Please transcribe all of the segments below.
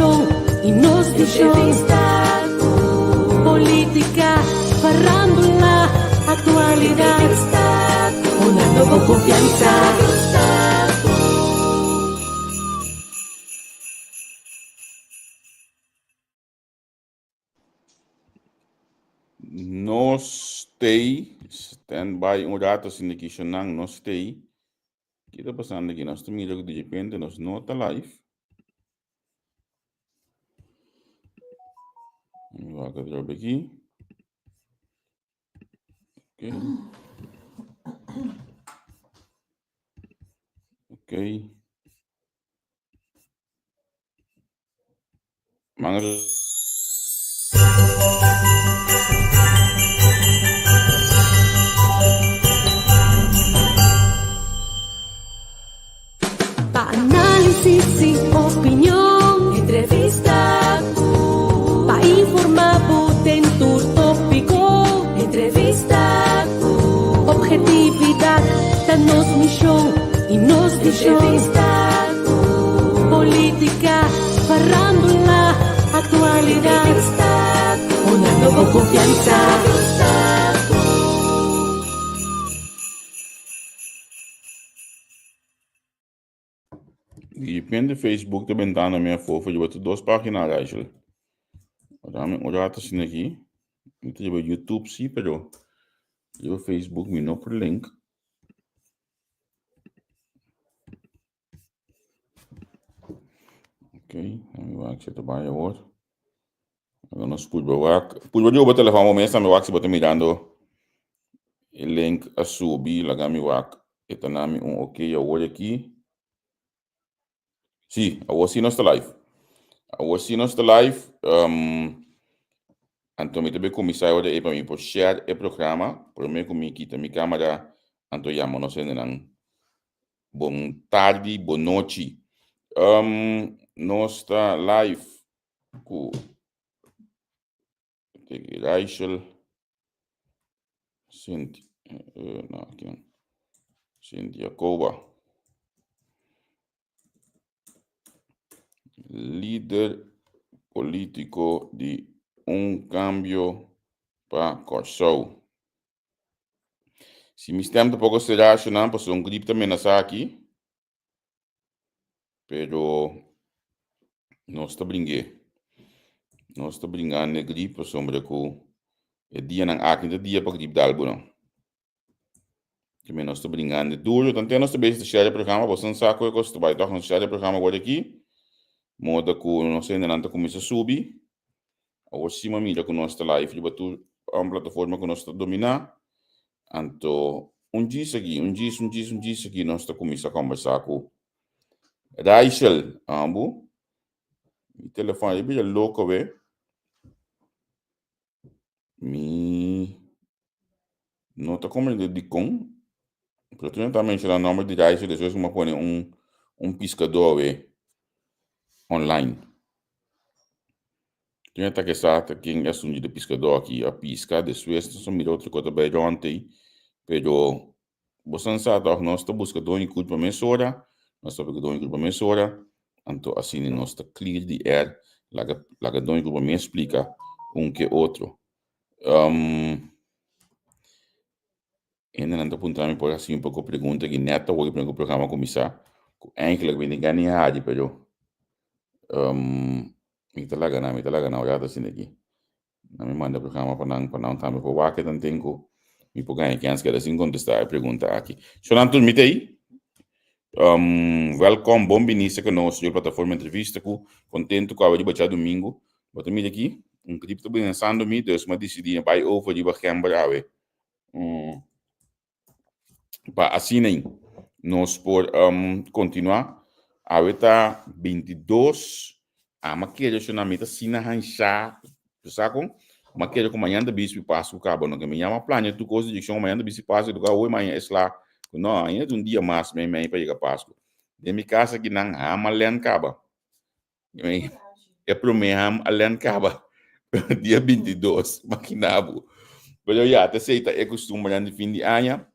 mishon i nos vishon. Entrevista Polítika, farándula, aktualidat. Entrevista Dunando bo konfiansa. Entrevista Nos stay stand by un rato sin ki nan nos stay. Ki ta pasando aki? Nos ta mira ku di repente nos no ta live. Mi wak atrobe aki. Ok. Ok. Man Pa análisis i opinion, entrevista ku. Pa informá bo den tur tópiko, entrevista ku. Objetividat ta nos mishon i nos vishon. Entrevista ku. Polítika, farándula, aktualidat. Entrevista ku. Dunando bo konfiansa. Entrevista ku. Di repente Facebook ta bentando mi afó for riba tur dos página, Rachel. Dame un rato asina aki. Mi ta riba YouTube sí, pero riba Facebook mi no por link. Ok, mi wak si ta bai awor. Laga nos purba wak. Purba di oba telefòn bo mes tambe wak si bo ta mirando e link a subi. Laga mi wak. E ta na mi un ok awor aki. Sí, awor sí nos ta live. Awor sí nos ta live. Um, anto mi ta be kuminsá e ora ei pa mi por share e programa. Promé ku mi kita mi kámara, anto yama nos hendenan. Bon tardi, bon nochi. Um, nos ta live ku Rachel Cynthia, no, aki no. Cynthia Koba. Lider polítiko di Un Kambio pa Kòrsou. Si mi stem ta poko será, nan, pasobra un grip ta menasá aki. Pero nos ta bring'é. Nos ta bringa n'e grip pasobra ku e dianan aki no ta dia pa grip dal bo no. Kimen nos ta bringando duro. Tanten nos ta bezig ta share e programa, boso nan sa ku e kos ta bai tòg. Nos share e programa awor aki, moda ku nos hendenan ta kuminsá subi. Awor si mi a mira ku nos ta live riba tur plataforma ku nos ta dominá. Anto un djis aki, un djis, un djis, un djis aki nos ta kuminsá kòmbersá ku Rachel. Ambu, mi telefòn a bira loko awe. Mi no ta comprende dikon, pero tu no ta menciona nomber di Rachel despues cu mi a pone un un piscador awe online. Tu no ta ke sa ta ken e asuntu di piscador aki a pisca, despues nos a mira otro cosa ta bay rond ey, pero Boso sa tòg, nos ta buska doño kulpa mesora, nos ta buska doño kulpa mesora, anto asina nos ta clear di air, laga laga doño kulpa mes splika un ke otro. Um, hendenan ta puntra mi por hasi un poko pregunta ki nèt awor promé ku programa kuminsá, ku eigenlijk mi tin gana di hadi pero um, mi ta laga nan, mi ta laga nan un rato asina aki. Nan mi manda programa pa nan, pa nan tambe por wak e tanten ku mi por gaña kens keda sin kontestá e pregunta aki. So nan tur mi ta ei. Um, welkom, bon bini serka nos riba plataforma entrevista ku kontentu ku awe riba djadumingu. Bo ta mira aki, un grip ta bensando mi, dus mi a disidí bai over riba gember awe. Um, pa asina nos por um, continua. Awe ta 22, ama kere so na mi ta sina hansha, sa kon? Ma kere ku mañana ta bispi Pasku kaba no, ke mi yama plania tur kos di dikshon, mañana ta bispi Pasku, duka hoy mañana es la, no, ainda ta un dia mas mei mei pa yega Pasku. Den mi kas aki nan hama len kaba. E promé ham a lèn kaba dia 22, makina bo. Pero ya, ta esei ta e kustumbernan di fin di aña.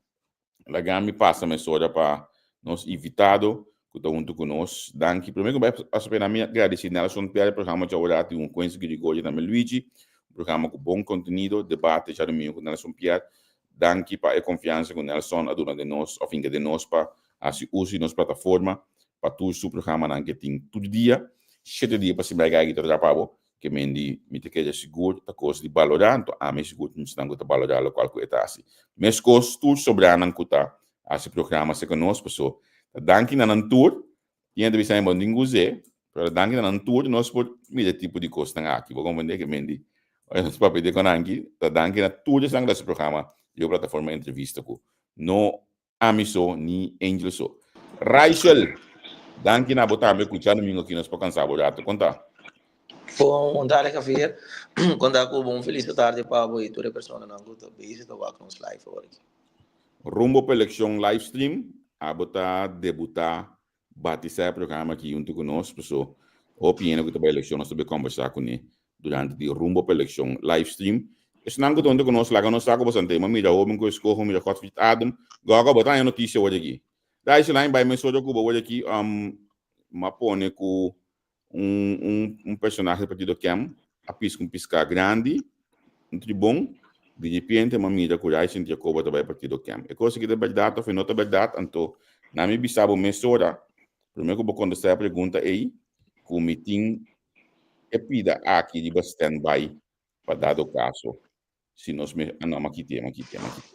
Laga mi pasa mesora pa nos invitado. ku ta huntu ku nos. Danki. Promé ku bai pasa pena mi a gradisí Nelson Pierre programa djaora tin un Quincy Gregorio tambe Luigi. Un programa ku bon kontenido, debate djadumingu ku Nelson Pierre. Danki pa e konfiansa ku Nelson a duna den nos òf hinka den nos pa hasi uso di nos plataforma pa tur su programanan ke tin tur dia. Shete dia pa simbra e gai ta trapa bo ke men di mi ta kere sigur ta kos di balorá, anto ami sigur ta esnan ku ta balorá lokual ku e ta hasi. Meskos tur sobranan ku ta hasi programa serka nos, paso ta danki na nan tur. Tin hende bisa mi bo no tin guz'é, pero danki na nan tur nos por mira e tipo di kosnan aki. Bo komprendé ke men di ora nos papia di konanki, ta danki na tur esnan ku ta hasi programa riba plataforma entrevista ku no ami so ni Angel so. Raichel, danki na bo tambe ku djadumingu aki nos por kansa bo rato. Kon ta? Bon tarde Javier, kon ta ku bo? Un felis tarde pa bo i tur e personanan ku ta bezig ta wak nos live awor aki. Rumbo pa elekshon live stream, abo ta debutá batisá e programa aki huntu ku nos, paso hopi hende ku ta bai elekshon nos ta bai kombersá kuné durante di Rumbo pa Elekshon live stream. Esnan ku ta huntu ku nos laga nos sa ku boso ante. M'a mira hoben ku eskoho, mira Godfried Adam. Gògò bo ta haña notisia awor aki. Daiselijn bai mesora ku bo awor aki m'a pone ku Un un un personahe di partido KEM a pisca un pisca grandi, un tribon, di repente m'a mira cu Raisin Jacoba ta bay partido KEM. E cos aki ta berdad of e no ta berdad? Anto na mi bisa bo mesora, prome cu bo contesta e pregunta ey, cu mi tin e pida aki riba stand by pa dado caso. Si nos me, ah no, m'a kiti, m'a kiti, m'a kiti.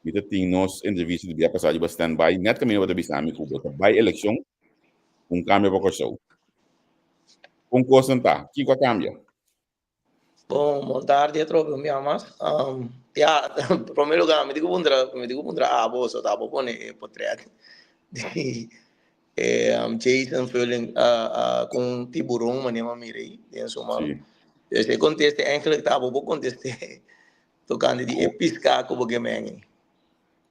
Mi ta tin nos entrevista di bia pasá riba stand by. Net kaminda bo ta bisa mi ku bo ta bai elekshon, un kambio pa Kòrsou. Kon kosnan ta? Kiko a kambia? Bon, bon tardi atrobe un bia mas. Ya, promé lugá mi tin ku puntra, mi tin ku puntra abo so ta abo pone e potrèt di E Jason Furling ku un tiburon manera mi a mira ei den su man. Sí. Dus e konteste eigenlijk ta abo bo konteste tokante di e piská ku bo ke men ei.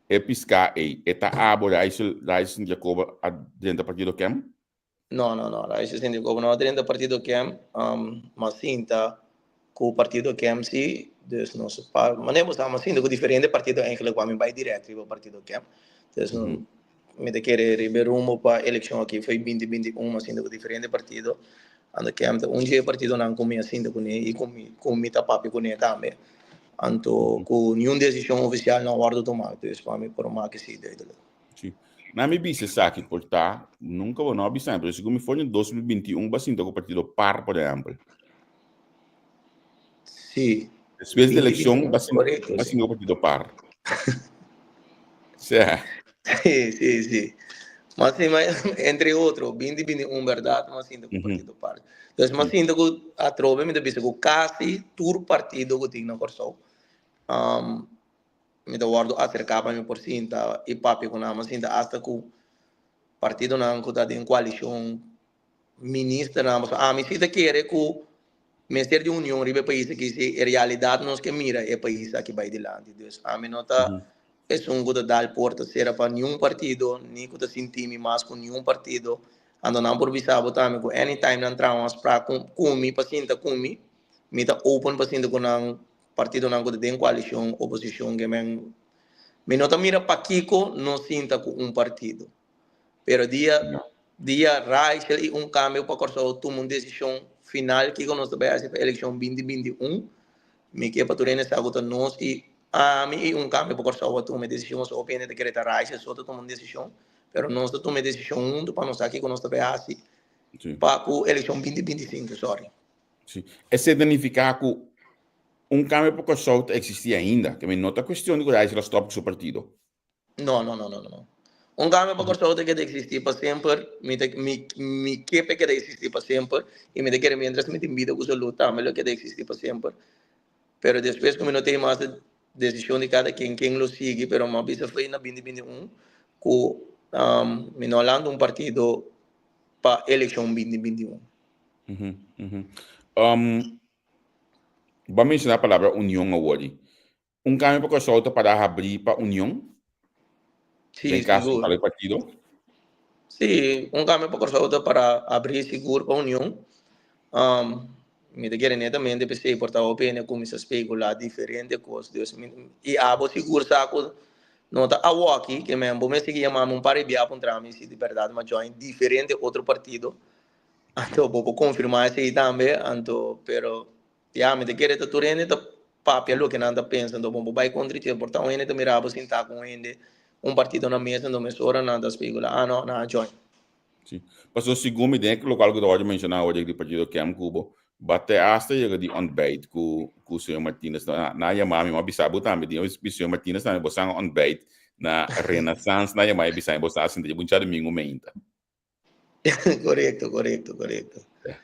E piská ei, e ta abo Raizel, Raizel Sint Jacoba a drenta partido KEM? No, no, no. Raizel Sint Jacoba no a drenta partido KEM. Ma sinta ku partido KEM si. Dus nos pa, manera bo sa, mi a sinta ku diferente partido eigenlijk wak mi bai direct riba partido KEM. Dus Mi ta kere riba e rumbo pa elekshon aki fo'i binti binti un a sinta ku diferente partido. Anto KEM ta un dje partidonan ku mi a sinta kuné i ku mi ku mi ta papia kuné tambe. Anto ku niun desishon ofisial no a wòrdu tumá. Dus pa mi por maki si duidelijk. Si. Na mi bisa esaki por ta, nunka bo no a bisa mi, pero segun mi for den 2021 bo a sinta ku partido par por ehèmpel. Sí. Despues di eleccion ba sin ba sin partido par. Sea. Sí, sí, sí. Mas sí, ma, entre otro, binti binti un verdad, mas sinto ku partido par. Dus mas sinto ku atrobe mi ta bisa ku kasi tur partido ku tin na Kòrsou. Mi ta wòrdu aserká pa mi por sinta i papia ku nan. Mas sinta asta ku partidonan ku ta den koalishon ministernan pasobra ami si ta kere ku mester di union riba e pais aki si e realidat nos ke mira e pais aki bai dilanti dus ami no ta esun ku ta dal porta sera pa niun partido ni ku ta sinti mi mas ku niun partido anto nan por bisa bo tambe ku anytime nan traha un afsprak ku mi pa sinta ku mi mi ta open pa sinta ku nan partidonan ku ta den koalishon oposishon ke men mi no ta mira pakiko no sinta ku un partido. Pero dia dia Raichel i Un Kambio pa Kòrsou tuma un desishon final kiko nos ta bai hasi pa elekshon 2021, mi ke pa tur hende sa ku ta nos i ami i Un Kambio pa Kòrsou a tuma e desishon. Pasobra hopi hende ta kere ta Raichel so ta tuma un desishon, pero nos ta tuma e desishon huntu pa nos sa kiko nos ta bai hasi pa ku elekshon 2025, sorry. Sí. Esei ta nifiká ku Un Kambio pa Kòrsou ta eksistí ainda. Ke men no ta kuestion di ku Raichel a stòp ku su partido. No, no, no, no, no. Un kambio pa Kòrsou ta keda eksistí pa semper. Mi ta, mi, mi ke pa e keda eksistí pa semper. I mi ta kere miéntras mi tin bida ku salú tambe lo keda eksistí pa semper. Pero despues ku mi no tin mas desishon di kada ken ken lo sigui, pero mi a bisa fo'i na binti binti un ku mi no a lanta un partido pa elekshon binti binti un. Bo a menshoná palabra union awor. Un kambio pa Kòrsou ta para habrí pa union? Sí, Den kaso sigur. di tal partido? Sí, un kambio pa Kòrsou ta para habrí sigur pa union. Um, mi ta kere netamente p'esei por ta hopi hende a kuminsá spekulá diferente kos. Dus mi, i abo sigur sa ku No ta awoki ke men bo mester yama mi un par di bia puntra mi si di berdad mi a join diferente otro partido. Anto bo por confirma esey tambe anto pero ya mi ta kere ta tur hende ta papia loke nan ta pensa anto bo por bay contra dje por ta un hende ta mira bo sinta cu un hende un partido na mesa anto mesora nan ta specula ah no nan a join. Sí. Paso segun mi den lokual ku ta wòrdu menshoná awor di partido KEM ku bo bate asta yega di ontbijt ku ku señor Martinez. Na na yama mi, mi a bisa bo tambe di mi señor Martinez tambe bo san ontbijt na Renaissance na yama i bisa mi bo sa sinta dje buncha domingo meinta. Korekto, korekto, korekto. Ja,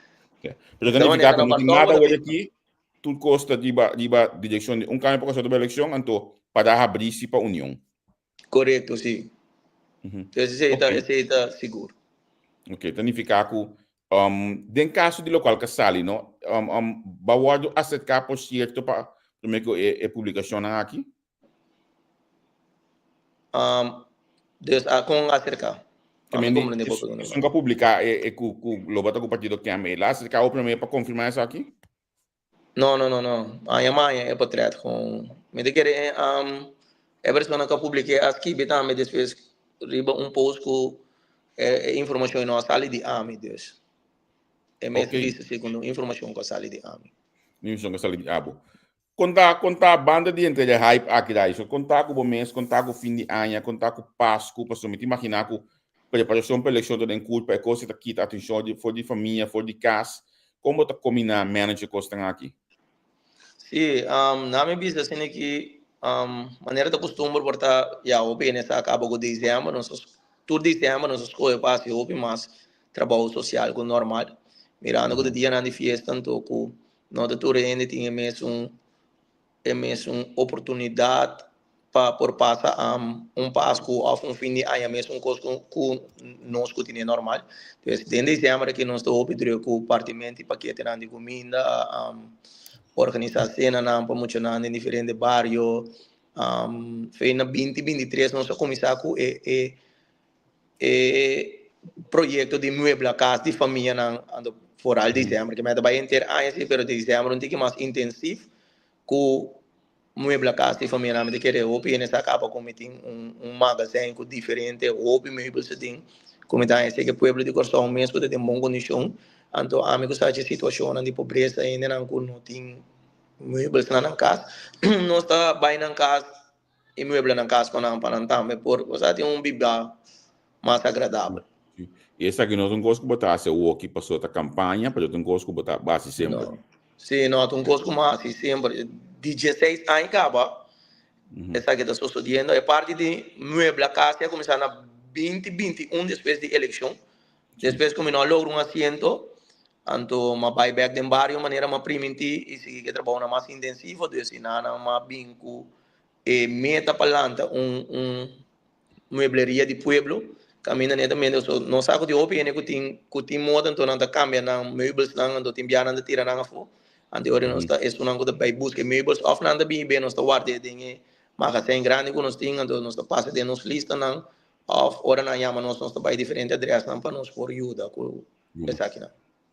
ja. Pero ta nifiká ku no tin nada awor aki, tur kos ta riba riba direkshon di un kambio pa kòrsou riba elekshon, anto para habrí si pa union. Korekto, si. Esei ta, esei ta sigur. Ok, ta nifiká ku den kaso di lokual ka sali, no, ba wòrdu aserká por sierto pa promé ku e publikashonnan aki? Dus a kon aserká? Ke men di, esun ka publiká e ku lo bo ta ku partido KEM, el a aserká bo promé pa konfirmá esaki? No, no, no, no. Aña maña e potret gewoon. Mi ta kere e, um, e persona ku a publik'é a skibi tambe despues riba un post ku e, e informashon no a sali di ami, dus. E mes Oké. bisa si ku no informashon ku a sali di ami. Informashon ku a sali di abo. Konta, konta banda di henter e hype aki dai. So konta ku bo mes, konta ku fin di aña, konta ku Pasku, pasobra mi ta imaginá ku Preparashon pa elekshon ta den kurpa, e kos ei ta kita atenshon di for di famia, for di kas. Kon bo ta kombiná manage e kosnan aki? Sí, na mi bisa asina ki manera ta kustumber por ta ya hopi hende sa kaba ku desèmber, nos a tur desèmber nos a skohe pa hasi hopi mas trabou sosial ku normal, mirando ku ta dianan di fiesta anto ku no ta tur hende tin e mesun e mesun oportunidat pa por pasa un Pasku òf un fin di aña mesun kos ku nos ku tene normal. Pues den desèmber aki nos ta hopi druk ku partimentu di paketenan di kuminda, organisá senanan pa muchanan den diferente bario. Fe na binti 23 nos a kuminsá ku e e e proyekto di muebla kas di famianan anto foral desèmber ke meta bai henter aña si pero desèmber un tiki mas intensiv ku muebla kas di famianan. Mi ta kere hopi hende sa kaba ku mi tin un magazijn ku diferente hopi meubels aden ku mi ta haña esei ke pueblo di Kòrsou mes ku ta den bon kondishon anto ami ku sa dje situashonnan di pobresa hendenan ku no tin meubels na nan kas nos ta bai nan kas i muebla nan kas ku nan pa nan tambe por osea tin un bida mas agradabel. I esaki no ta un kos ku bo ta hasi awoki pasobra ta kampaña, pero ta un kos ku bo ta hasi semper. No. Sí, no, ta un kos ku mi hasi semper. Di dieseis aña kaba esaki ta sosodiendo. E parti di muebla kas a kuminsá na 2021 despues di elekshon. Despues ku mi no a logra un asiento, anto mi a bai bèk den bario manera mi a primintí i sigui ku e trabounan mas intensivo. Dus i nan a mi a bin ku e meta pa lanta un un muebleria di pueblo kaminda netamente so nos sa ku tin hopi hende ku tin ku tin moda anto nan ta kambia nan meubelsnan anto tin bia nan ta tira nan afó anto ora nos ta esunnan ku ta bai buska e meubels òf nan ta bini be nos ta ward'é den e magasin grandi ku nos tin anto nos ta pasa den nos listanan òf ora nan yama nos nos ta bai diferente adrèsnan pa nos por yuda ku esakinan.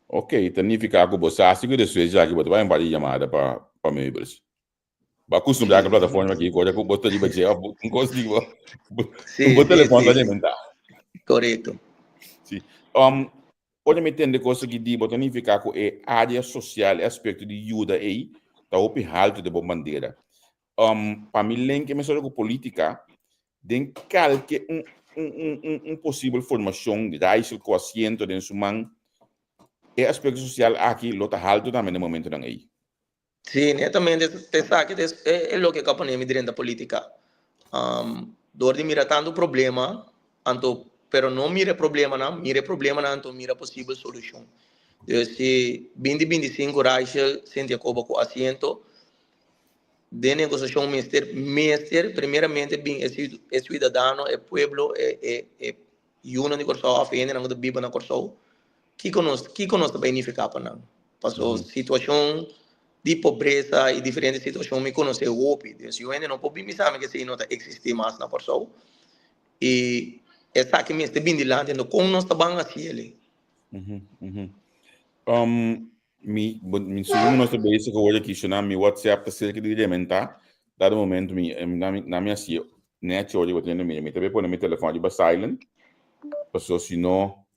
Ok, ta nifiká ku bo sa si ku despues djaki bo ta bai un par di yamada pa pa meubels. Bo a kustumbrá ku e plataforma aki, ora ku bo ta riba dje òf un kos di bo, bo telefòn ta rebentá. Korekto. Sí. Ora mi tende kos aki di bo ta nifiká ku e área sosial, e aspekto di yuda ei ta hopi haltu den bo bandera. Pa mi link e mesora ku polítika, den kalke un un posibel formashon di Rijssel ku asiento den su man, e aspekto sosial aki lo ta haltu tambe den momentonan ei. Sí, netamente esaki ta e loke ku a pone mi drenta politika. Dor di mira tantu problema, anto pero no mira e problemanan, mira e problemanan anto mira posibel solushon. Dus si 2025 Raichel Sint Jacoba ku asiento den negosiashon mester mester primeramente bin e suidadano, e pueblo, e e yunan di Kòrsou òf hendenan ku ta biba na Kòrsou Kiko nos kiko nos ta bai nifiká pa nan? Paso situashon di pobresa i diferente situashon mi konosé hopi. Dus yu hende no por bin bisa mi ku esei no ta eksistí mas na Kòrsou. I esaki mester bin dilanti. Enton kon nos ta ban hasi elei? Mi mi segun nos ta bezig awor aki shona mi WhatsApp ta serka di rementá. Dado momento mi na mi hasié. Net ora bo tende mira, mi ta bay pone mi telefon riba silent, paso si no,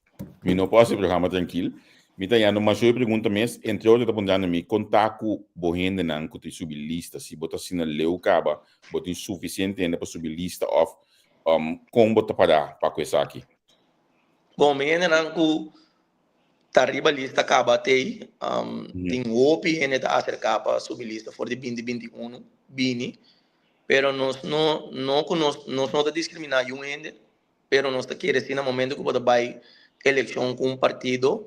mi no por haci programa trankil. Mi ta yando masho e pregunta mes, entre otro ta puntrando mi, con ta cu bo hendenan cu ta subi lista, si bo ta asina leu caba, bo tin suficiente hende pa subi lista of con bo ta para pa cu esaki? Bon, mi hendenan cu ta riba lista caba tey, tin hopi hende ta acerca pa subi lista for di binti 21 bini. Pero nos no, no ku nos, nos no ta diskriminá yun hende, pero nos ta kere si na momento ku bo ta bai elekshon ku un partido,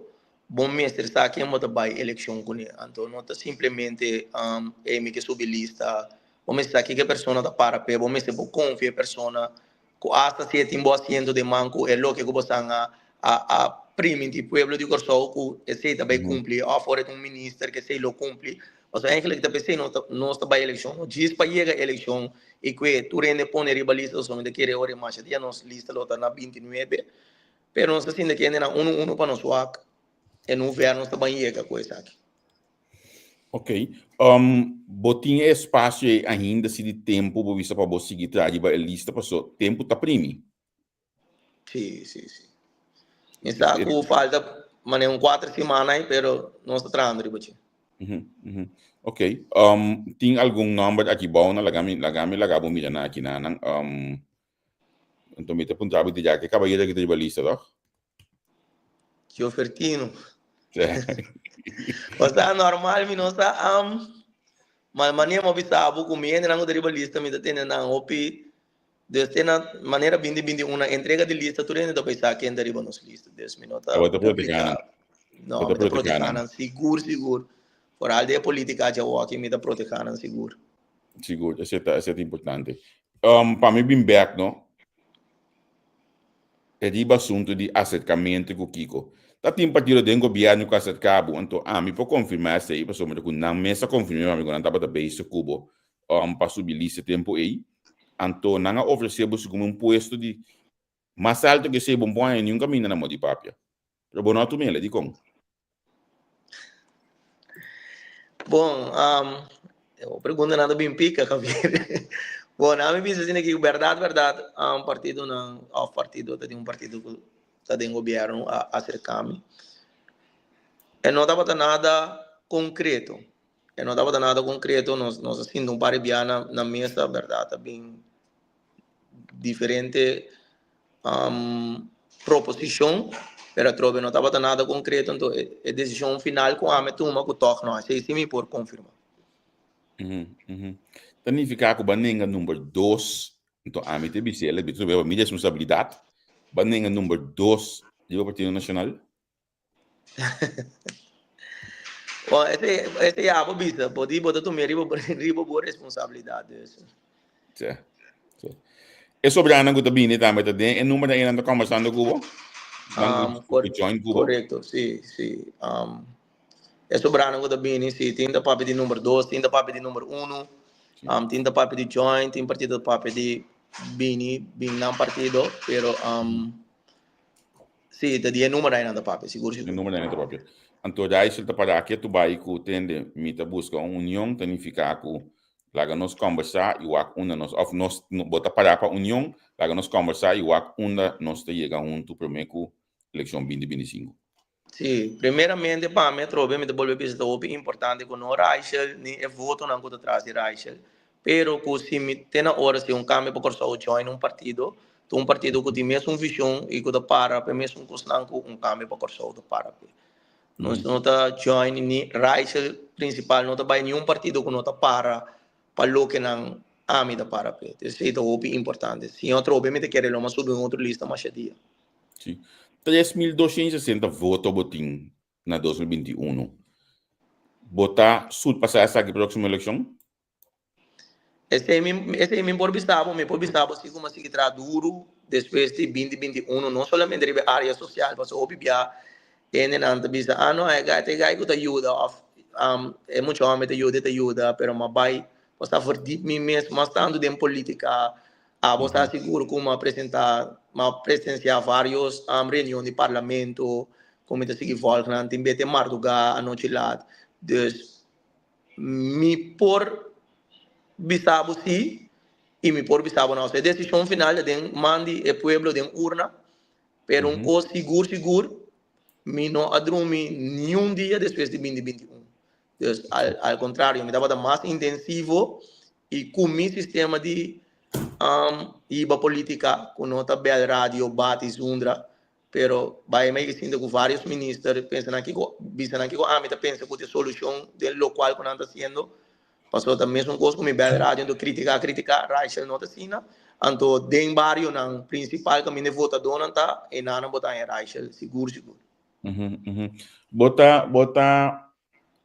bo mester sa ken bo ta bai elekshon kuné. Anto no ta simplemente ey mi ke subi lista, bo mester sa kiko e persona ta para p'e, bo mester por konfia e persona ku asta si e tin bo asiento den man ku e loke ku bo san a a priminti pueblo di Kòrsou ku esei ta bai kumpli òf ora e ta un minister ku esei lo kumpli. Pasobra eigenlijk ta p'esei nos ta nos ta bai elekshon. No djis pa yega elekshon i ku e tur hende pone riba lista pasobra mi ta kere ora e masha dia nos lista lo ta na 29 pero nos ta sinti ku hendenan unu unu pa nos wak en hoever nos ta ban yega ku esaki. Ok. Bo tin e espacio ei ainda si di tempo bo bisa pa bo sigui traha riba e lista paso tempo ta primi. Sí, sí, sí. Mi sa ku falta mane un cuatro simana ei, pero nos ta trahando riba dje. Ok. Tin algun nomber aki bou na laga mi laga mi laga bo mira na aki na nan. Anto mi ta puntra bo di ya ke kabayero aki ta riba lista toch? Giofertino. Osea normal mi no sa ma manera mi a bisa bo ku mi hendenan ku ta riba lista mi ta tene nan hopi dus te na manera binti binti un na entrega di lista tur hende ta bai sa ken ta riba nos lista dus mi no ta Bo ta proteha nan. No mi ta proteha nan sigur sigur foral den e politica djawoki mi ta proteha nan sigur. Sigur esei ta esei ta importante. Pa mi bin bek no E riba asuntu di aserkamentu ku kiko. Ta tin partido den gobièrnu ku aserká bo, anto ami por konfirmá esei pasobra ku nan mes a konfirmá mi ku nan tabata bezig ku bo pa subi lista e tempu ei. Anto nan a ofresé bo segun un puesto di mas alto ku esei bo no por haña niun kaminda na mo di papia. Pero bo no a tum'el, dikon? Bon, um, pregunta nan ta bin pica, Javier. Bon, ami bisa asina ki berdad, berdad, um, partidonan, of partido, ta tin un partido ku ta den gobierno a acerca mi. E no tabata nada concreto. E no tabata nada concreto, nos, nos a sinta un par di bia na, na mesa, berdad, a bin diferente proposicion, pero atrobe no tabata nada concreto, enton e decision final cu ami a tuma cu toch no, esey si mi por confirma. Ta nifica cu bo a nenga number dos, enton ami ta bisa el, mi responsabilidad, bo a nenga number dos riba Partido Nacional? Bon, ese, ese ya bo bisa, bo di bo ta tuma riba, riba bo responsabilidad dus. Sí, sí. E sobranan ku ta bini tambe ta den e number nan ta conversando ku bo? Um, Ku join ku bo? Correcto, sí, sí. Um, e sobranan ku ta bini, sí, tin ta papia di number dos, tin ta papia di number uno, um, tin ta papia di join, tin partido ta papia di bini, bini nan partido, pero um, Sí, ta di e numero nan ta papia, sigur sigur. E numero nan ta papia. Anto Raichel ta para aki tu bai ku tende mi ta buska un union ta nifiká ku laga nos kòmbersá i wak unda nos òf nos bo ta para pa union laga nos kòmbersá i wak unda nos ta yega huntu promé ku elekshon 2025. Sí, primeramente pa mi atrobe mi ta bolbe bisa ta hopi importante ku no Raichel ni e votonan ku ta tras di Raichel Pero ku si mi te na ora si un kambio pa Kòrsou join un partido, ta un partido ku tin mesun vishon i ku ta para pa e mesun kosnan ku un kambio pa Kòrsou ta para p'e. Nos no ta join ni Raichel prinsipal no ta bai niun partido ku no ta para pa loke nan ami ta para p'e. Esei ta hopi importante. Si atrobe mi ta kere lo mas subi un otro lista masha dia. Si. 3260 voto bo tin na 2021. Bo ta surpasá esaki próksimo elekshon? Esei mi, esei mi por bisa bo, mi por bisa bo si ku mi a sigui traha duru despues di 2021, no solamente riba e área sosial, pasobra hopi bia hendenan ta bisa, ah no, e gai ta e gai ku ta yuda òf e mucha hòmber ta yuda, e ta yuda, pero mi a bai pa verdiep mi mes mas tantu den polítika. Abo sa sigur ku mi a presentá, mi a presensiá vários reunion di parlamento, ku mi ta sigui vòlg nan, tin bete mardugá, anochi lat. Dus mi por bisa bo si. I mi por bisa bo nos e desishon final ta den man di e pueblo den urna, pero un kos sigur sigur mi no a drumi niun dia despues di binti 21. Dus al kontrario mi tabata mas intensivo i ku mi sistema di hiba politika ku no ta bel radio bati zundra, pero bai mi a sinta ku varios minister pensa nan kiko bisa nan kiko ami ta pensa ku ta e solushon den lokual ku nan ta hasiendo. Pasobra ta mesun kos ku mi bel radio anto kritiká kritiká, Raichel no ta asina. Anto den barionan prinsipal kaminda e votadónan ta, enanan bo ta haña Raichel sigur sigur. Bo ta bo ta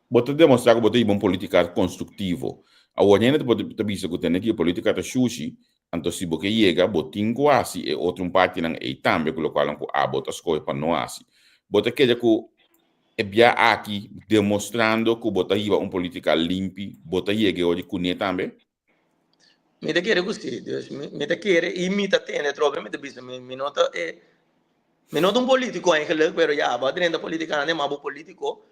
bo ta demostrá ku bo ta hiba un polítika konstruktivo. Awor hende ta por ta bisa ku tene ki e polítika ta shushi, anto si bo ke yega bo tin ku hasi e otro un partinan ei tambe ku lokualnan ku abo ta skohe pa no hasi. Bo ta kere ku E bia aki demostrando ku bo ta hiba un politika limpi, bo ta yega e ora di kuné tambe? Mi ta kere ku si. Dus mi ta kere i mi ta tende atrobe mi ta bisa mi mi no ta e mi no ta un politiko eigenlijk pero ya bo a drenta politika nan den bo politiko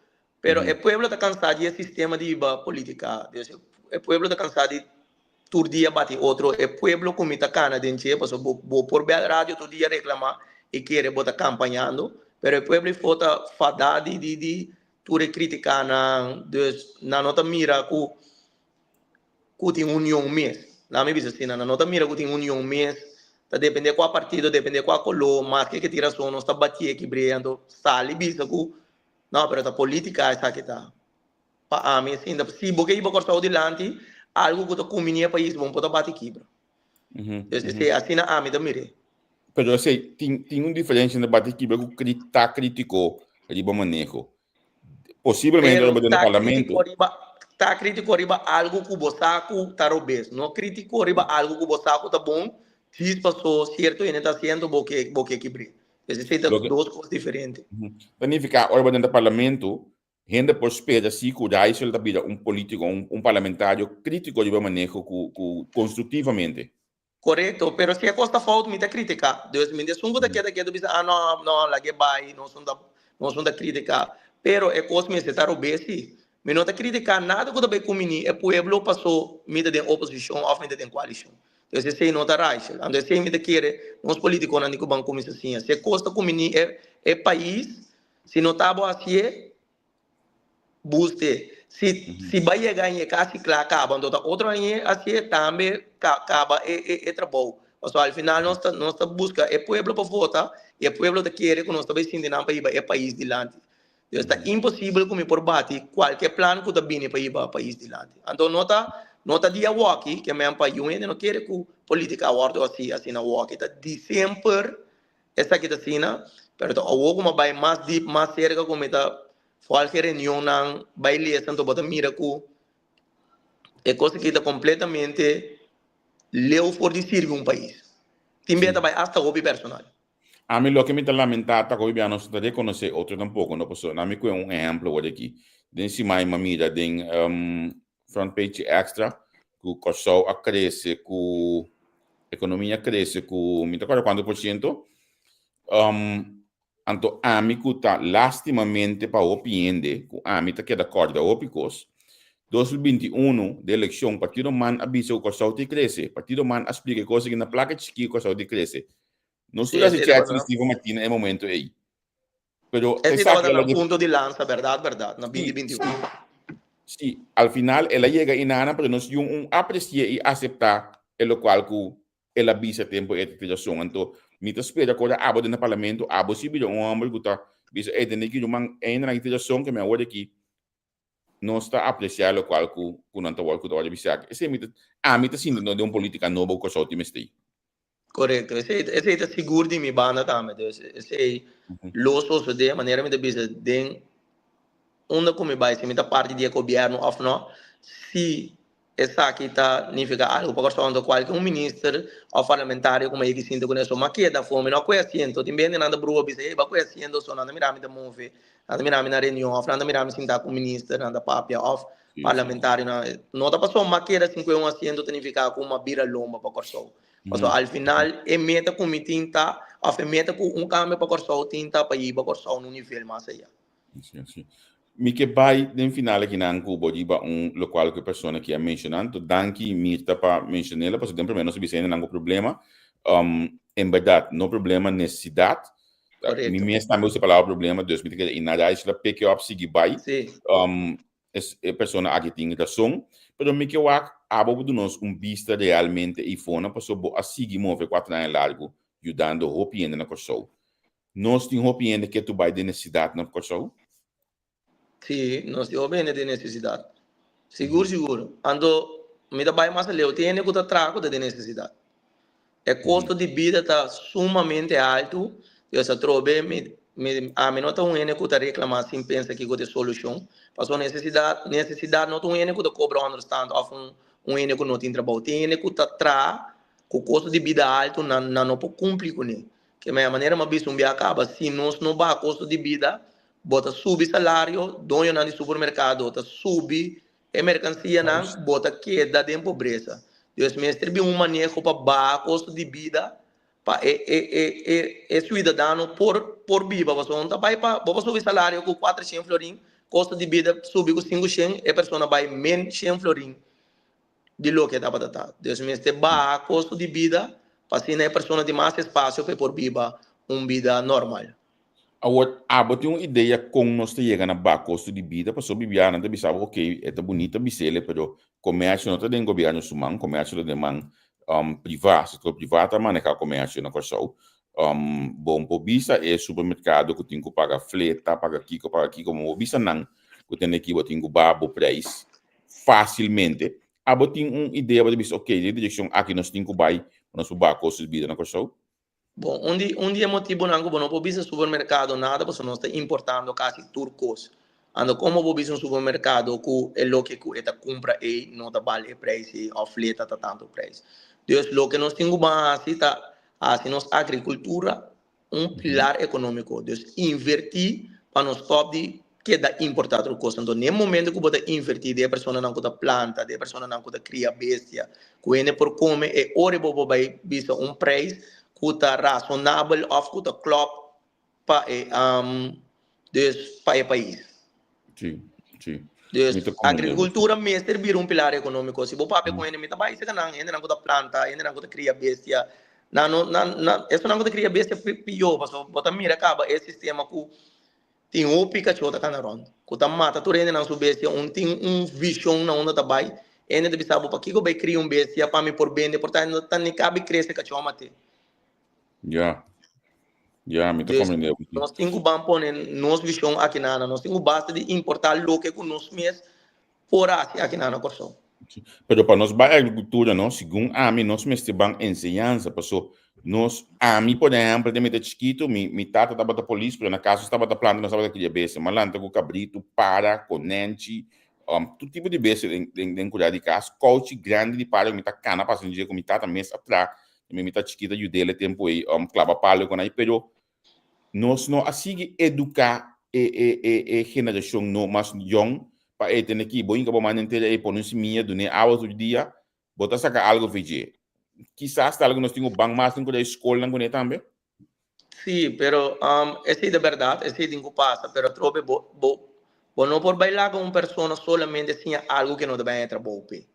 pero e pueblo ta kansa di e sistema di hiba politika. Dus e pueblo ta kansa di tur dia bati otro e pueblo ku mi ta kana den dje pasobra bo bo por bel radio tur dia reklama i kere bo ta kampañando pero e pueblo ifo ta fada di di di tur e kritikanan dus nan no ta mira ku ku tin union mes laat mi bisa asina nan no ta mira ku tin union mes ta depende kua partido depende kua kolo maske ke tin rason nos ta batié kibr'é anto sali bisa ku no pero ta politika esaki ta. Pa ami asinda, si bo ke hiba Kòrsou dilanti, algu ku ta kumbiní e pais bo no por ta bati kibra. Dus esei asina ami ta mir'é. Pero esei tin tin un diferensia entre bati kibra ku ta kritiko riba maneho. Posiblemente Pero ora bo den ta parlamento. kritiko riba ta kritiko riba algu ku bo sa ku ta robes. No kritiko riba algu ku bo sa ku ta bon, djis paso sierto hende ta hasiendo bo ke bo ke kibr'é. Dus esei ta Loke dos kos diferente. Ta nifiká ora bo den parlamento Hende por spera si ku Rijssel ta bira un polítiko, un parlamentario krítiko riba maneho ku ku konstruktivamente. Korekto, pero si e kos ta fout mi ta kritiká. Dus mi esun ku ta keda ketu bisa ah no no lag'e bai nos no ta nos no ta kritiká. Pero e kos mester ta robes si. Mi no ta kritiká nada ku ta bai kumini e pueblo paso mi ta den oposishon òf mi ta den koalishon. Dus esei no ta Rijssel. Anto esei mi ta kere nos polítikonan di ku ban kuminsá siña. Si e kos ta kumini e e pais Si no ta bo hacié, buste. Si si ba yega añe casi cla caba, anto ta otro añe hacié tambe caba e e e trabou. Pasobra al final nos ta nos ta busca e pueblo pa vota y e pueblo ta kere cu nos ta bay sinti nan pa hiba e pais dilanti. Entonces ta imposibel cu mi por bati cualkier plan cu ta bini pa hiba pais dilanti. Anto no ta no ta di awoki ke men pa yun hende no kere cu politica a wordo haci asina awoki. Ta di semper Esaki ta asina, pero ta awor ku mi a bai mas dip, mas serka ku mi ta volg e reunionnan, bai lesa, anto bo ta mira ku e kos aki ta kompletamente leu for di sirbi un pais. Tin bia ta bai asta hopi personal. Ami loke mi ta lamentá ta ku hopi bia nos no ta rekonosé otro tampoko, no? Pasobra na mi kue un ehèmpel awor aki. Den siman mi a mira den Front page extra ku Kòrsou a krese ku ekonomia a krese ku mi ta kòrda kuantu por siento. Anto ami ku ta lastimamente pa hopi hende ku ami ta keda kòrda hopi kos. 2021 de elekshon Partido man a bisa ku Kòrsou tin krese. Partido man a splika e kos aki na plaka chikí ku Kòrsou tin krese. Nos tur a hasi chat ku Steven Martina e momento ei. Pero Ese tabata na punto di lansa, berdad, berdad, na 2021. Sí, al final el a yega inana, pero nos yun un aprecié y acepta e locual cu el a bisa tempo e ta razón. Anto, mi ta spera cu ora abo den parlamento, abo si bira un homber cu ta bisa, ey, tende ki ruman, eindelijk nan tin razón que mi a hoor aki, nos ta apreciá locual cu cu nan ta wòrdu cu ta wòrdu bisá. Esei mi ta, ami ta sinti no den un politica nobo cu Kòrsou tin mester. Korekto, esei esei ta sigur di mi banda tambe, dus esei lo sosodé, manera mi ta bisa den unda ku mi bai, si mi ta parti di e gobièrnu òf no, si Esaki ta nifica algo pa Kòrsou, anto kualke un minister òf parlamentario ku mi a yega sinta kuné so m'a keda afó, mi no a kohe asiento. Tin bende nan ta brua bisa, hey, bo a kohe asiento so nan ta mira mi ta move, nan ta mira mi na reunion òf nan ta mira mi sinta ku minister, nan ta papia òf parlamentarionan. No ta pasobra m'a keda sin kohe un asiento ta nifica ku m'a bira lomba pa Kòrsou. Pasobra al final e meta ku mi tin ta òf e meta ku un kambio pa Kòrsou tin ta pa yiba Kòrsou na un nivel mas ayá. Sí, sí. Mi ke bai den final akinan ku bo riba un lokual ku e persona aki a menshoná. Anto danki Mirta pa menshon'el, pasobra den promé nos a bisa hendenan ku problema. En bèrdat no problema, nesesidat. Mi mes tambe usa e palabra problema, dus mi ta kere i nada a isla pick up sigui bai. E persona aki tin rason, pero mi ke wak abo bo duna nos un bista realmente eifona pasobra bo a sigui move kuater aña largu yudando hopi hende na Kòrsou. Nos tin hopi hende ke tu bai den nesesidat na Kòrsou? Sí, nos tin hopi hende den nesesidat. Sigur, sigur. Anto, mi ta bai mas aleu, tin hende ku ta traha ku ta den nesesidat. E kosto di bida ta sumamente altu, dus atrobe mi, mi, ami no ta un hende ku ta reklamá sin pensa kiko ta e solushon. Pasobra nesesidat, nesesidat no ta un hende ku ta kobra ònderstand òf un, un hende ku no tin trabou. Tin hende ku ta traha ku kosto di bida altu, nan, nan no por kumpli kuné. Ke mea manera mi a bisa un bia kaba, si nos no baha kosto di bida, bo ta subi salario, doñonan di supermerkado ta subi e merkansianan, bo ta keda den pobresa. Dus mester bin un maneho pa baha kosto di bida pa e e e e e suidadano por por biba. Pasobra no ta bai pa bo pa subi salario ku kuatershen florin, kosto di bida subi ku sinkushen, e persona bai men shen florin. di loke tabata ta. Dus mester baha kosto di bida pa asina e persona tin mas espasio pa e por biba un bida normal. Awor, abo tin un idea kon nos ta yega na baha kosto di bida? Pasobra bibianan nan ta bisa bo, ok, e ta bunita bisele, pero komersio no ta den gobièrnu su man, komersio ta den man privá, sektor privá ta maneha komersio na Kòrsou. Bo no por bisa e supermerkado ku tin ku paga fleta, paga kiko, paga kiko, bo no por bisa nan ku tene aki bo tin ku baha bo preis. Fásilmente. Abo tin un idea bo ta bisa, ok, den e direkshon aki nos tin ku bai pa nos por baha kosto di bida na Kòrsou? Bon, un di un di e motibunan ku bo no por bisa supermerkado nada pasobra nos ta importando kasi tur kos. Anto komo bo bisa un supermerkado ku e loke ku e ta kumpra ei no ta bal e preis ei òf fleta ta tantu preis. Dus loke nos tin ku ban hasi ta hasi nos agrikultura un pilar económico. Dus invertí pa nos stop di keda importá tur kos. Anto n'e momento ku bo ta invertí den e personanan ku ta planta, den e personanan ku ta kria bestia, ku hende por kome, e ora bo por bai bisa un preis ku ta rasonabel òf ku ta klòp pa e dus pa e pais. Sí, sí. Dus agricultura mester bira un pilar económico. Si bo papia ku hende, mi ta bai seka nan, hendenan ku ta planta, hendenan ku ta kria bestia. Nan no, nan, nan, esonan ku ta kria bestia pió, pasobra bo ta mira kaba e sistema ku tin hopi kachó ta kana rònt, ku ta mata tur hendenan su bestia, un tin un vishon na unda ta bai, hende ta bisa bo pakiko bai kria un bestia pa mi por bende, por ta no ta ni kabi krese kachó a mat'é. Ya. Ya, mi ta comprende. Nos tin ku ban pone nos vishon aki na nos tin ku basta di importá loke ku nos mes por hasi aki na Kòrsou. Pero pa nos bai agrikultura, no, segun ami, nos mester ban enseñansa, paso nos, ami por ehèmpel, den mi ta chikitu, mi, mi tata tabata polis, pero na kas nos tabata planta, nos tabata kria bestia. Mi a lanta ku kabritu, para, konènchi, um, tur tipo di bestia den, den, den kurá di kas, kouchi grandi di para ku mi ta kana pasa den dje ku mi tata mes a traha Mi mi ta chikita yud'el e tempu ei um klaba palo kon ai, pero nos no a sigui eduká e e e e generashon no mas yòn pa e tene ki bo hinka bo man den tera ei pone un simia dun'é awa tur dia bo ta saka algo for dje. Kisas ta algo nos tin ku ban mas den ku e skolnan kuné tambe. Sí, pero um esei ta bèrdat, esei tin ku pasa, pero atrobe bo bo bo no por bai laga un persona solamente siña algu ke no ta bai haña trabou p'e.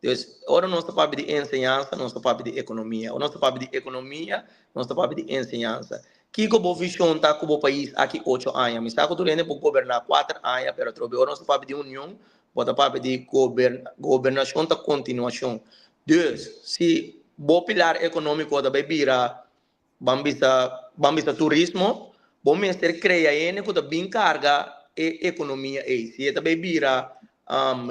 Dus, ora nos ta papia di enseñansa, nos ta papia di ekonomia. Ora nos ta papia di ekonomia, nos ta papia di enseñansa. Kiko bo vishon ta ku bo pais aki ocho aña? Mi sa ku tur hende por goberná kuater aña, pero atrobe ora nos ta papia di union, bo ta papia di gobernashon ta kontinuashon. Dus, si bo pilar ekonómiko ta bai bira Ban bisa, ban bisa turismo, bo mester krea hende ku ta bin karga e ekonomia ei. Si e ta bai bira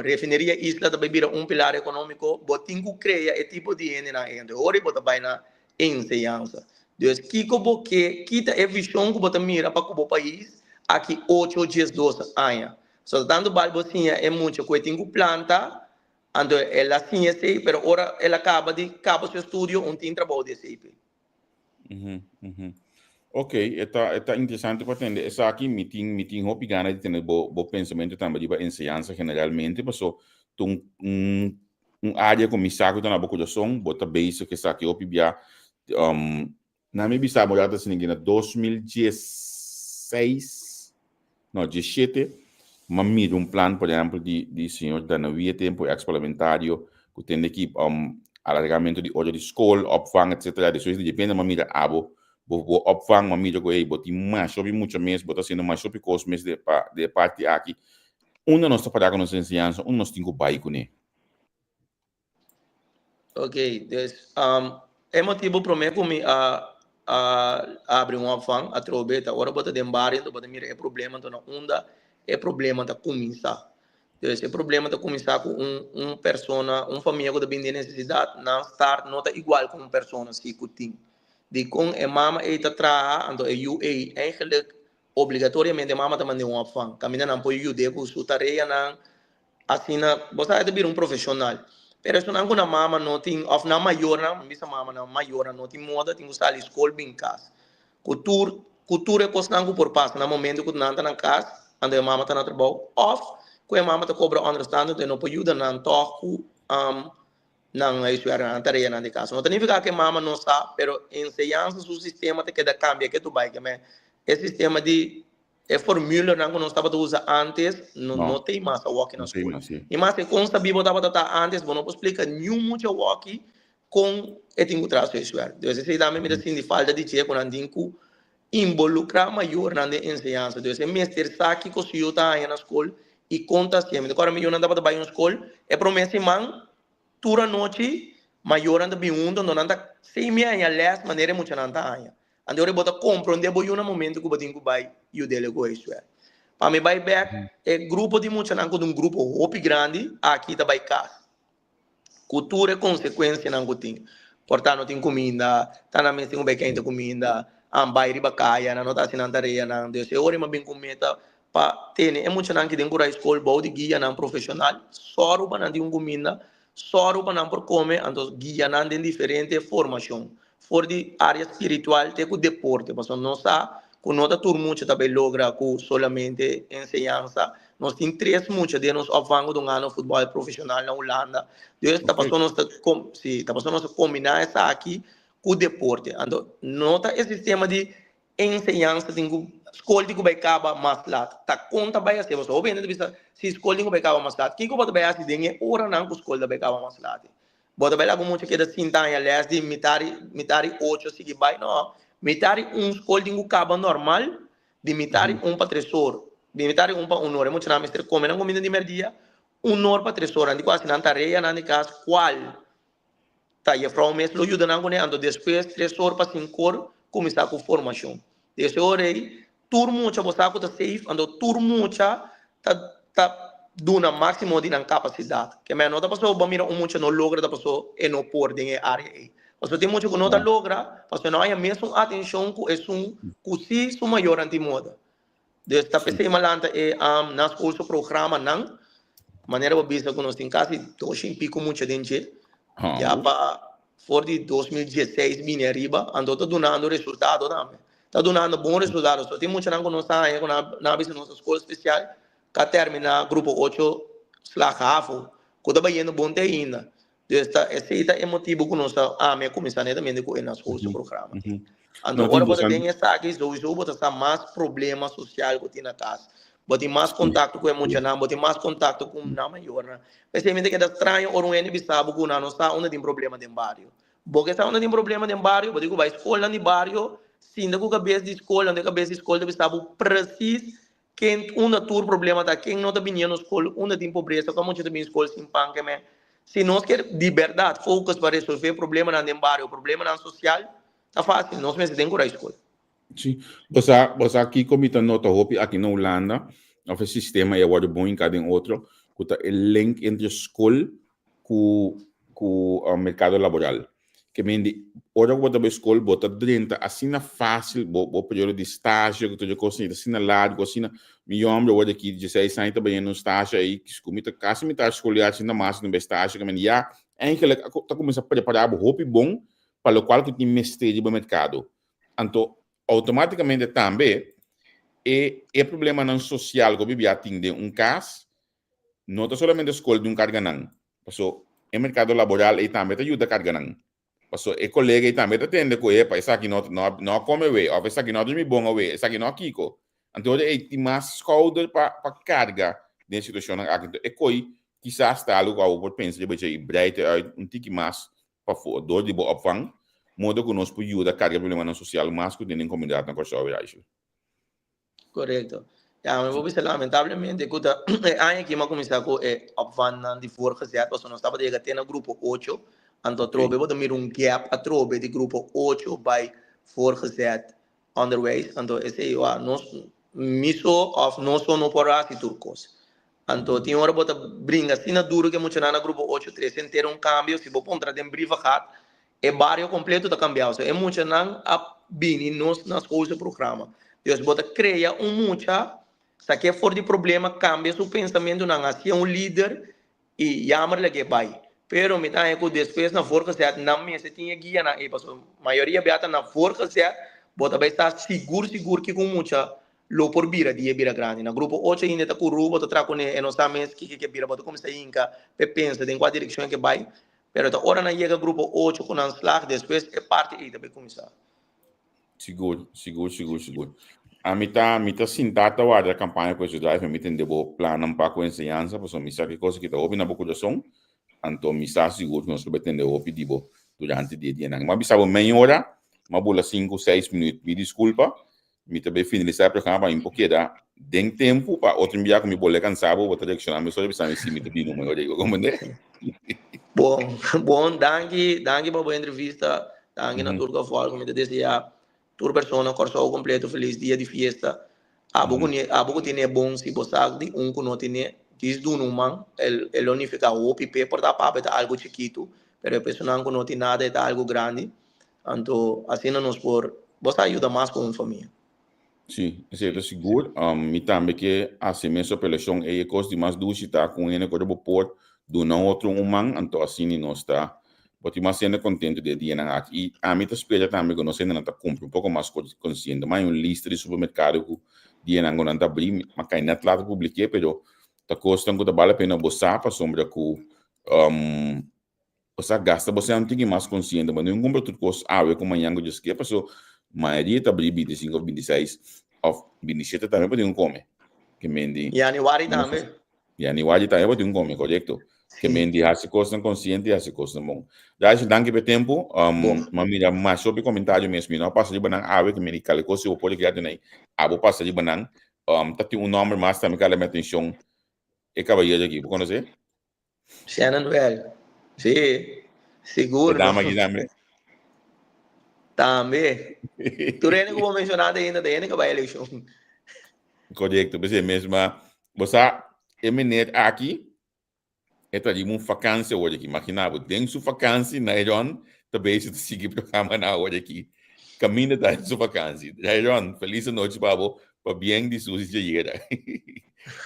refineria Isla ta bai bira un pilar ekonómiko, bo tin ku krea e tipo di hendenan ei. Anto ora bo ta bai na enseñansa. Dus kiko bo ke, ki ta e vishon ku bo ta mira pa ku bo pais aki ocho, diesdos aña? So tantu bal bo siña e mucha ku e tin ku planta, Anto el a siña esei, pero ora el a kaba di kaba su estudio, un tin trabou di esei p'e. Mhm, mhm. Ok, e ta, e ta interesante pa tende esaki. Mi tin, mi tin hopi gana di tende bo, bo pensamentu tambe riba enseñansa generalmente, paso ta un, un, un área ku mi sa ku ta na bo kurason, bo ta bezig ku esaki hopi bia. Um, na mi bisa bo ya ta sinti na 2016, no, 17. M'a mira un plan, por ehempel, di di señor Danawi e tempo, ex parlamentario, ku tende ki alargamento di ora di skol, opvang, etcetera. Despues di depende m'a mira abo, bo bo opvang, m'a mira ku hey, bo tin masha hopi mucha mes, bo ta hasiendo masha hopi kos mes de pa de e parti aki. Unda nos ta para ku nos enseñansa? Unda nos tin ku bai kuné? Ok, dus e motibu promé ku mi a a abri un opvang atrobe ta ora bo ta den bario bo ta mira e problema anto na unda e problema ta kuminsá. Dus e problema ta kuminsá ku un un persona, un famia ku ta bini den nesesidat nan start no ta igual ku un persona si ku tin. Dikon e mama ei ta traha anto e yu ei eigenlijk obligatoriamente e mama ta mand'é un opvang kaminda nan por yud'é ku su tareanan. Asina, bo sa e ta bira un profesional. Pero esunnan ku nan mama no tin, òf nan mayornan, mi bisa mama, nan mayornan no tin moda, tin ku sali skol bin kas. Ku tur, ku tur e kosnan ku por pasa na momento ku nan ta na kas, anto e mama ta na trabou, òf ku e mama ta kobra ònderstand anto e no por yuda nan tòg ku nan huiswerk, nan tareanan di kas. No ta nifiká ku e mama no sa, pero enseñansa su sistema ta keda kambia ke tur bai. Ke men e sistema di E formulanan ku nos tabata usa antes no no tei mas awoki na skol. I mas e kon sabí bo tabata ta antes bo no por splika niun mucha awoki kon e tin ku traha su huiswerk. Dus esei tambe mi ta sinti falta di dje ku nan tin ku involukrá mayornan den enseñansa. Dus e mester sa kiko su yu ta haña na skol i kon ta hasié. Mi ta kòrda mi yunan tabata bai un skol e promé siman tur anochi mayornan ta bin huntu anto nan ta semi haña lès manera e muchanan ta haña. Anto ora bo ta komprondé bo yu na momento ku bo tin ku bai yud'el ku huiswerk. Pa mi bai bèk, e grupo di muchanan ku ta un grupo hopi grandi aki ta bai kas. Ku tur e konsekuensianan ku tin. Por ta no tin kuminda, ta nan mes tin ku bai keinta kuminda, an bai riba kaya, nan no ta hasi nan tareanan. Dus e ora mi a bin ku meta pa tene e muchanan ki den ku rai skol bou di guianan profeshonal, sòru pa nan tin un kuminda, sòru pa nan por kome, anto guianan den diferente formashon. For di área spiritual te ku deporte, pasobra nos sa ku no ta tur mucha ta bai logra ku solamente enseñansa. Nos tin tres mucha den nos opvang ku ta un gana futbòl profeshonal na Hulanda. Dus ta pasobra nos ta si, ta pasobra nos ta kombiná esaki ku deporte. Anto no ta e sistema di enseñansa tin ku skol tin ku bai kaba mas lat. Ta kon ta bai hasi? Pasobra hopi hende ta bisa si skol tin ku bai kaba mas lat. Kiko bo ta bai hasi den e oranan ku skol ta bai kaba mas lat? Bo ta bai laga un mucha keda sinta haña lès di mitari mitari ocho sigui bai? No. Mitari un skol tin ku kaba normal di mitari un pa tres or. Di mitari un pa un or. E muchanan mester kome nan kuminda di mèrdia un or pa tres or. Nan di ku hasi nan tareanan di kas kual ta jefrou mes lo yuda nan kuné. Anto despues tres or pa sinku or kuminsá ku formashon. Desde ora ei Tur mucha bo sa ku ta safe, anto tur mucha ta ta duna máksimo di nan kapasidat. Ke men no ta pasobra bo mira un mucha no logra ta pasobra e no por den e área ei. Pasobra tin mucha ku no ta logra pasobra e no haña mesun atenshon ku esun ku si su mayornan tin moda. Dus ta p'esei malanta e na skol su programanan manera bo bisa ku nos tin kasi dos i piko mucha den dje ya pa for di 2016 bini ariba anto ta dunando resultado tambe. Ta dunando bon resultado. So tin muchanan ku nos ta haña ku nan a bisa nos skol spesial ka terminá grupo ocho slag havo ku ta bayendo bon te ainda. Dus ta esei ta e motibu ku nos ta ami a kuminsá netamente ku e na skol su programa. Anto ora bo ta den esaki souiso bo ta sa mas problema sosial ku tin na kas. Bo tin mas kontakto ku e muchanan, bo tin mas kontakto ku nan mayornan. P'esei mi ta keda straño ora un hende bisa bo ku nan no sa unda tin problema den bario. Bo ke sa unda tin problema den bario, bo tin ku bai skolnan di bario, sinta ku kabes di skol, anto e kabes di skol ta bisa bo presis ken unda tur problema ta, ken no ta biniendo skol, unda tin pobresa, kua mucha ta bini skol sin pan, ke men. Si nos ke di bèrdat focus pa resolve problemanan den bario, problemanan sosial, ta fásil, nos mester den ku rai skol. Sí. Bo sa, bo sa kiko mi ta nota hopi aki na Hulanda, of e sistema ei a wòrdu bon hinká den otro, ku ta e link entre skol ku ku merkado laboral. Ke men di, ora ku bo ta bai skol, bo ta drenta asina fásil, bo bo periodo di stasio ku tur e kosnan ei ta asina largu, asina, mi yòmber awor di aki dieseis aña ta bayendo un stasio ei, ku mi ta kasi mitar skoliar asina mas no bai stasio, ke men ya eigenlijk a ta kuminsá prepará bo hopi bon pa lokual ku tin mester riba merkado. Anto automáticamente tambe e e problemanan social ku bibia tin den un kas no ta solamente skol di un karga nan, paso e merkado laboral ei tambe ta yuda karga nan. Paso e kolega ei tambe ta tende ku epa esaki no no no a kome awe òf esaki no a drumi bon awe, esaki no a kiko. Anto ora ei tin mas schouder pa pa carga den situacionnan aki. Anto e koi kisas ta algo ku abo por pensa riba dje i breid e uit un tiki mas pafó dor di bo opvang, modo ku nos por yuda karga problemanan sosial mas ku tin den komunidat na Kòrsou, Rachel. Korekto. Ya, mi por bisa lamentablemente ku ta e aña aki mi a kuminsá ku e opvangnan di voorgezet, pasobra nos tabata yega te na grupo ocho, anto atrobe bo ta mira un gap atrobe di grupo ocho bai voorgezet onderwijs, anto esei wak nos mi so of nos so no por hasi tur kos. Anto tin ora bo ta bringa asina duro ku e muchanan na grupo ocho trese henter un kambio, si bo puntra den brievengat e bario kompleto ta kambiá, osea e muchanan a bini nos na skol su programa. Dus bo ta krea un mucha sak'é for di problema, kambia su pensamentunan, hasié un lider I jammer lag'é bai. Pero mi ta haña ku despues na voorgezet nan mester tin e guianan ei pasobra mayoria bia ta na voorgezet bo ta bai sa sigur sigur kiko un mucha lo por bira dia e bira grandi. Na grupo ocho ainda e ta kuru bo ta traha kuné e no sa mes kiko ke bira bo ta kuminsá hinka p'e pensa den kua direkshon e ke bai pero ta ora nan yega grupo ocho ku nan slag despues e parti ei ta bai kuminsá. Sigur, sigur, sigur, sigur. Ami ta, mi ta sintá ta warda kampaña ku Esu Drive, mi tende bo plannan pa ku enseñansa, pasobra mi sa ki kos ki ta hopi na bo kurason, anto mi sa sigur ku nos lo bai tende hopi di bo durante di e dianan. Mi a bisa bo mei ora, mi a bula sinku, seis minüt. Mi diskulpa, mi ta bai finalisá e programa pa mi por keda den tempu pa otro bia ku mi bolbe kansa bo, bo ta reakshoná mesora bisa mi si mi ta bini un mei ora ei, bo komprendé? Bon, bon, danki, danki pa bo entrevista. Danki na tur ku a volg. Mi ta desea tur persona Kòrsou kompleto felis dia di fiesta. Abo ku abo ku tene bon si bo sa di un ku no tene djis duna un man e lo nifiká hopi p'e por ta papia ta algu chikitu pero e personanan ku no tin nada e ta algu grandi anto asina nos por bo sa yuda mas ku un famia. Sí, esei ta sigur. Mi tambe ke hasi mes apelashon ei. E kos di mas dushi ta ku un hende ku bo por duna otro un man, anto asina nos ta bo tin mas hende kontentu den e dianan aki. I ami ta spera tambe ku nos hendenan ta kumpli un poko mas konsiente. Mai un lista di supermerkado ku dianan ku nan ta abri, mi a kai nèt laat pa publik'é, pero ta kosnan ku ta bale pena bo sa pasobra ku Bo sa gasta bo sean tiki mas konsiente, bo no tin kumpra tur kos awe ku mañan ku djes ke, paso mayoria ta abri bintisinko òf bintiseis òf bintishete tambe bo tin ku kome. Ke men di. Januari tambe. Januari tambe bo tin ku kome, korekto. Ke men di hasi kosnan konsiente i hasi kosnan bon. Daisy, danki pa e tempu. M'a mira masha hopi komentario mes, mi no a pasa riba nan awe, ke men di kale kos si bo por keda tenei, abo pasa riba nan. Ta tin un nòmber mas tambe ku a hala mi atenshon, e kabayero aki, bo konosé? Shannon Well. Sí, sigur. E dama aki tambe. Tambe. Tur hende ku bo menshoná te ainda ta hende ku bai elekshon. Korekto, p'esei mes ma bo sa e meneer aki e ta riba un fakansi awor aki. Imagina bo, den su fakansi Nairon ta bezig ta sigui programanan awor aki. Kaminda ta den su fakansi. Nairon, felis anochi pa bo, pabien di Susi Chayera.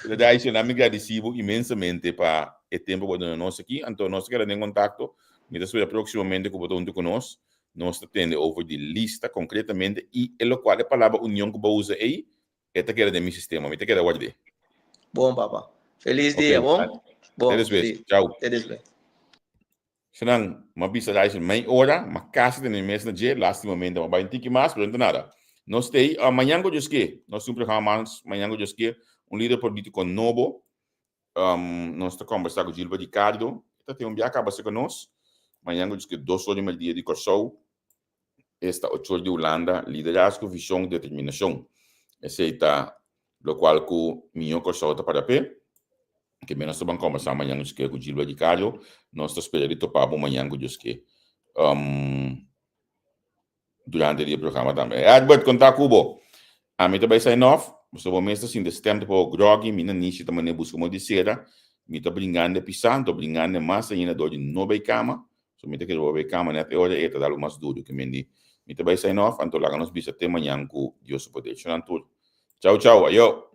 Pero Daisha, mi gradisí bo inmensamente pa e tempu ku bo a duna nos aki. Anto nos ta keda den kontakto. Mi ta spera próksimamente ku bo ta huntu ku nos. Nos ta tende over di lista konkretamente i e lokual e palabra union ku bo a usa ei, e ta keda den mi sistema. Mi ta keda ward'é. Bon, papa. Felis dia, bon? Bon. Te despues. Chau. Te despues. Senan, m'a bisa Dyson mei ora, m'a kasi tene mi mes na dje, lastimamente m'a bai un tiki mas, pero no ta nada. Nos ta ei, mañan ku Dios ke, nos tin un programa mas mañan ku Dios ke, un lider politiko nobo, nos ta kombersá ku Gilbert Ricardo, e ta tin un bia kaba serka nos, mañan ku Dios ke dos ora di merdia di Kòrsou, esta ocho ora di Hulanda, liderazgo, vishon, determinashon. Esei ta lokual ku mihó Kòrsou ta para p'e. Ke men nos ta ban kombersá mañan ku Dios ke ku Gilbert Ricardo. Nos ta spera di topa bo mañan ku Dios ke durante di e programa tambe. Edward, konta ku bo. Ami ta bai sign off. Pasobra bo mes ta sinti stem ta poko groggy. Mi na nishi ta manera buska mo di sera. Mi ta bringando e pisa, anto bringando mas ainda dor di no bai kama. So mi ta kere bo bai kama net e ora ei ta dal bo mas duru. Ke men di mi ta bai sign off, anto laga nos bisa te mañan ku Dios su poder. Shonan tur. Chau chau, ayo!